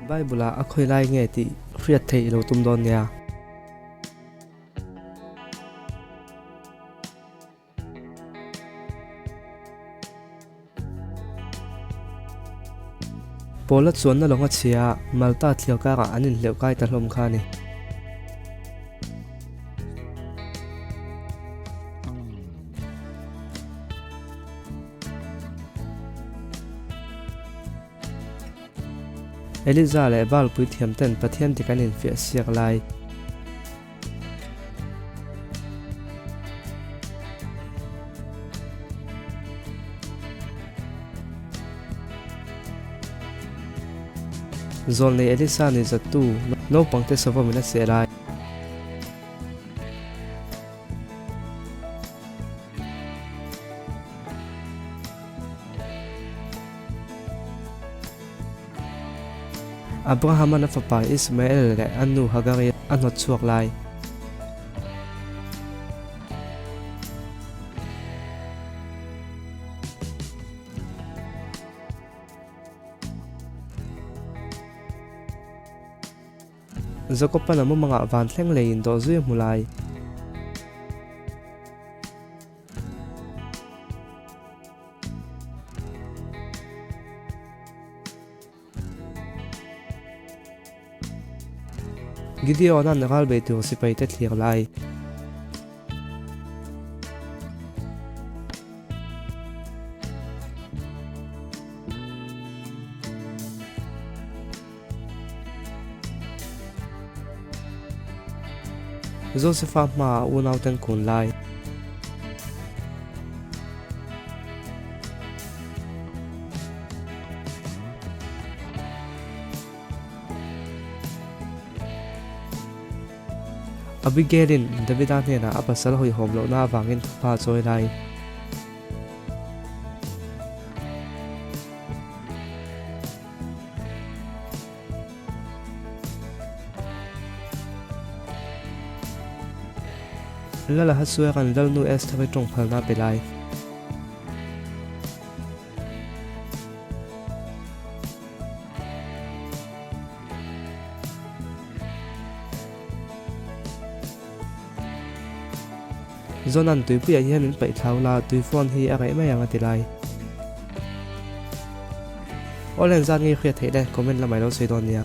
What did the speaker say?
Bible ah a khawi lai nge tih hriat theih i lo tum dawn nia. Paula chuanna lawng a chhia a, Malta thliar karah an inhleuh kai ta hlawm kha a ni. Eliza leh Baal puithiamten Pathian dik an infiah siak lai. Zawlnei Elisa ni zattu naupangte savawmin a seh lai. Abrahama'n a fapa Ismael leh a nu Hagari a hnawt chhuak lai. Jakob-a'n a mumangah van thleng leiin dawh zui a hmu lai. Gideon-a'n ral bei tur sipaite thlir lai. Josefa hmaah unauten kun lai. Abigail-in Davida hnenah a pasal hawihhawm lohna avangin thupha a chawi lai. Lal Ahasuera'n Lalnu Esther-i tawng phalna a pe lai. Zonan tuipuiah hian min paih thlau la, tui phone hi a reh mai ang a ti lai. Awle zat ngei hriat theih le, comment lamah i lo sawi dawn nia.